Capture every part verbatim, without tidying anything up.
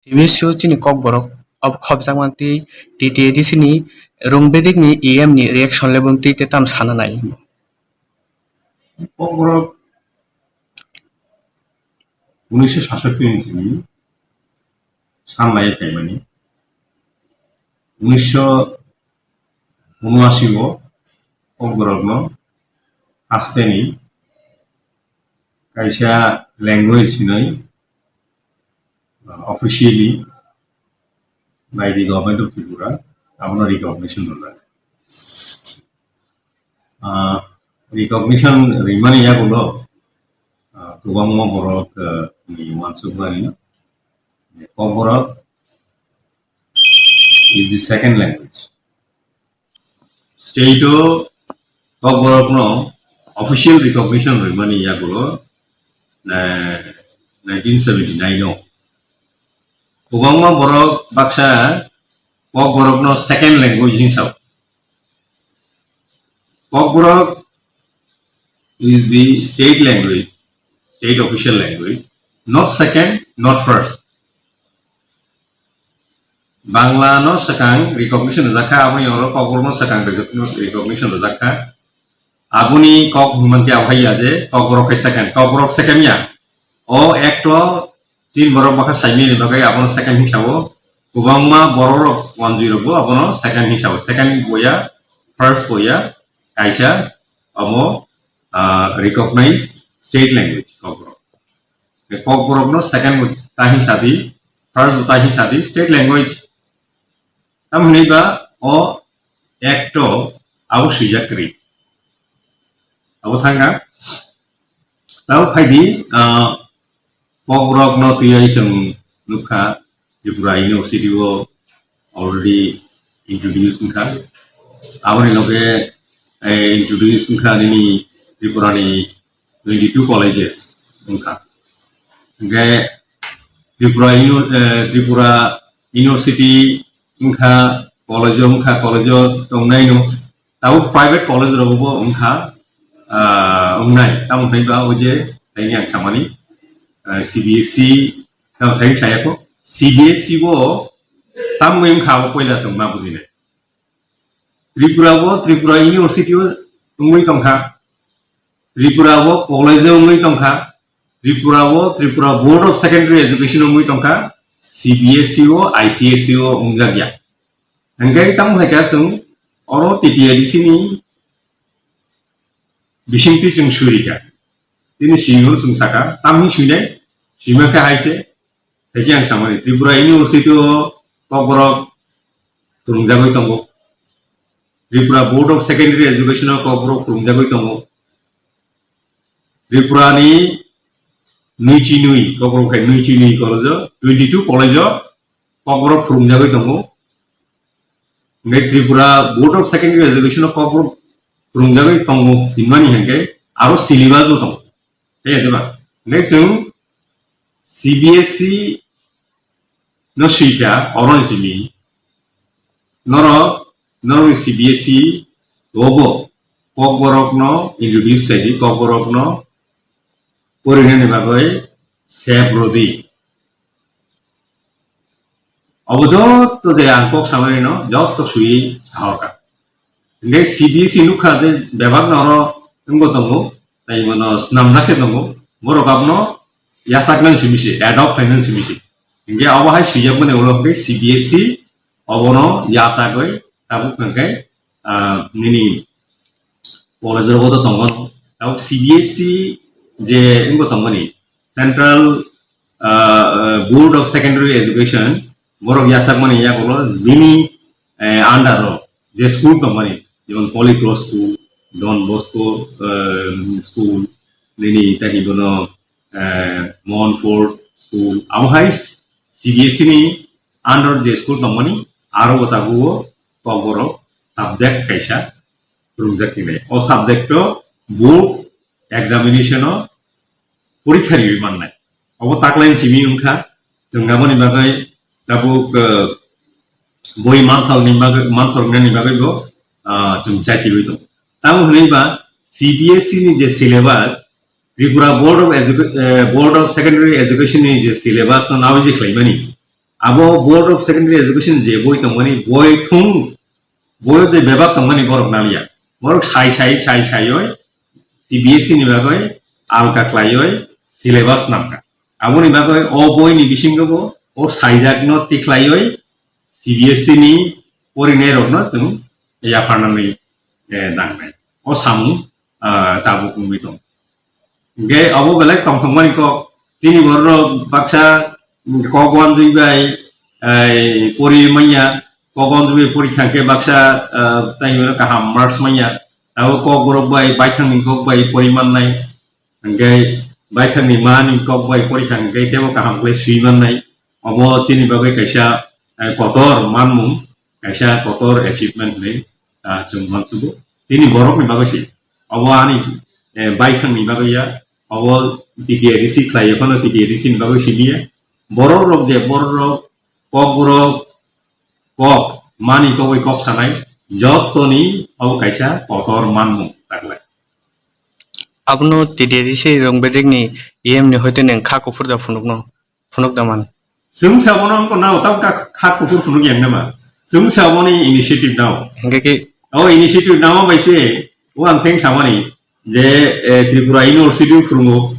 Simi sio chini Kokborok ob khobjakma tei T T A D C ni Rung Bedik ni E M ni reaction level twi te tam sana nai. Kokborok unisho sasatti ni simi sanlai phaimani. Unisho unuashi o Kokborok no hasteni kaisa language hinwi, uh, officially by the government of Tripura, abono recognition rwjak. Uh, recognition rimani yagulo, uh, kwbangma borok, uh, ni uansukmani, Kokborok is the second language. State o Kokborok no official recognition rwmani yagulo, eh, nineteen seventy-nine o. Kwbangma borok baksa Kokborok no second language hinwi sao. Kokborok is the state language, state official language, not second, not first. Bangla no swkang recognition rwjak kha, aboni ulo Kokborok no swkang recognition rwjak kha. Aboni kok hwnmang khe abo hai ya je Kokborok khe second, Kokborok second ya. O act o tin borok bakha saimani bagwi abono second hinwi sao. Kwbangma borok rok wanjui rok bo abono second hinwi sao. Second bo ya, first bo ya, kaisa omo, ah, recognized state language Kokborok. Kokborok no second bo ta hinwi sadi, first bo ta hinwi sadi, state language. Tam hwnwi ba o act o abo swijak kwrwi. Abo thangkha. Tabo phaidi, ah, Kokborok no twiwi chwng nukha, Tripura University o already introduce wngkha. Aboni loge, eh, introduce wngkha nini Tripura ni twenty-two colleges wngkha. Hingke Tripura Uni-, eh, Tripura University wngkha, college o wngkha, college o tongnai no. Tabuk private college rogo bo wngkha, ah, wngnai. Tamo hwnai ba o je taini ang samani, ah, C B S E tamo taini saya ko. C B S E bo tamo wngkha abo poila chwng ma bujinai. Tripura bo Tripura University o wngwi tongkha. Tripura bo college o wngwi tongkha. Tripura bo Tripura Board of Secondary Education o wngwi tongkha. C B S E o, I C S E o wngjak ya. Hingke tamo hai kha chwng oro T T A D C ni bisingtwi chwng suri kha. Chini simi o chwng sakha, tamni swinai, swima khe hai se. Tei ang samani, Tripura University o Kokborok phwrwngjagwi tongo. Tripura Board of Secondary Education o Kokborok phwrwngjagwi tongo. Tripura ni nui chi nui, Kokborok khai nui chi nui college o, twenty-two college o Kokborok phwrwngjagwi tongo. Hingke Tripura Board of Secondary Education o Kokborok phwrwngjagwi tongo hinmani hingke aro syllabus bo tongo. Tei diba? Hingke chwng C B S E no swi kha, oro ni simi. Norok, norok ni C B S E rogo Kokborok no introduce khai di, Kokborok no porinani bagwi sep rw di. Obo joto je ang kok samani no joto sui sahorkha. Hingke C B S E nukha je bebak no oro wngbo tongo, tai mano snamjak se tongo, borok abono yachak nang simi se, adopt khai nang simi se. Hingke obo hai swijak mani ulo hingke C B S E obono yachagwi tabuk hingke, ah, nini college rogo to tongo. Tabuk C B S E je wngbo tongmani, Central, ah, ah, Board of Secondary Education, borok yachakmani yagulo bini, eh, under o je school tongmani, jemon Holy Cross School, Don Bosco, eh, School, nini tei bono, eh, Montfort School, amo hai C B S E ni under je school tongmani, aro bo tabuk o Kokborok subject kaisa phwrwngjak hinwi. O subject o board examination o porikha riwi mannai. Obo taklai simi wngkha, chwng aboni bagwi tabuk, eh, boi manthokni bagwi, manthoknani bagwi bo, ah, chwng chatiwi tongo. Tamo hwnwi ba C B S E ni je syllabus, Tripura Board of Educa-, eh, Board of Secondary Education ni je syllabus no nawi je khlaimani, Abo Board of Secondary Education je boi tongmani, boi thung, boi je bebak tongmani borok naliya. Borok sai sai, sai saioi C B S E ni bagoi alka khlaioi syllabus nangkha. Aboni bagoi o boi ni bisingo bo o saijakno tikhlaioi C B S E ni porinai rokno chwng yapharnani, eh, nangnai. O samung, ah, tabuk wngwi tong. Hingke abo belai tongthokmani kok. Chini borok baksa kok wanjui bai, ai, pori manya, kok wanjui bai pori thangke baksa, ah, tai hino kaham marks manya. Abo kok borok bai, baithangni kok bai pori mannai. Hingke baithangni mani kok bai pori thangke tebo kaham khlai sui mannai. Obo chini bagwi kaisa, eh, kotor manmung, kaisa kotor achievement hinwi, ah, chwng mansugo. Chini borokni bagwi se. Obo ani, eh, baithangni bagwi ya. Obo T T A D C khlai phano T T A D C ni bagwi siliya. Borok rok je, borok rok, kok borok, kok, mani kok bai kok sanai, jottoni obo kaisa kotor manmung taklai. Abono T T A D C rong bedekni E M ni hoite neng kha kuphur da phunukno. Phunuk da man. Chwng sa bono wngkha nao, tamo kha, kha kuphur phunuk yang nama. Chwng sa boni initiative nao. Hingke ki O initiative nama bai se, o ang theng samani je, eh, Tripura University phurungo,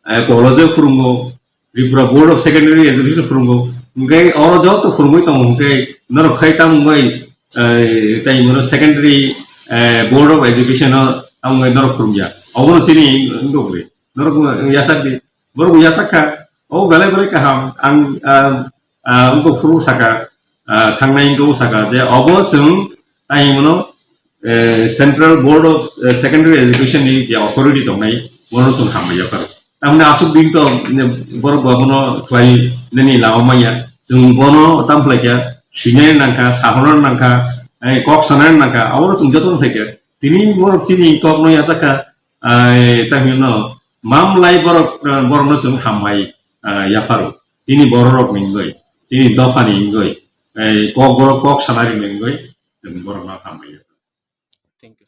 eh, college phurungo, Tripura Board of Secondary Education phurungo, hingke oro joto phurungwi tongo, hingke norok khai tamo wngwi, eh, tai mono secondary, eh, Board of Education o tamo wngwi norok phurungya. Obono chini wngkha bwrwi. Norok yachak di. Borok bo yachak kha, o belai belai kaham, ang, ah, ah, wngkha phuru saka, ah, thangnai wngkha saka, je obo chwng tai hino, eh, Central Board of, eh, Secondary Education ni je authority tongnai, bono chwng hambai yapharo. Tamni aswk din to, ne, borok bo abono khlai nini lama manya, chwng bono tam khlai kha, sinai nangkha, sahorna nangkha, eh, kok sanai nangkha, abono chwng joto khlai kha. Tini borok chini kok no yachak kha, Ai, ta hino, mamlai borok, eh, borokno chwng hambai, eh, yapharo. Chini bororok ni wngwi, chini dophani wngwi, eh, kok borok kok sanari ni wngwi, chwng borokno hambai yapharo. Thank you.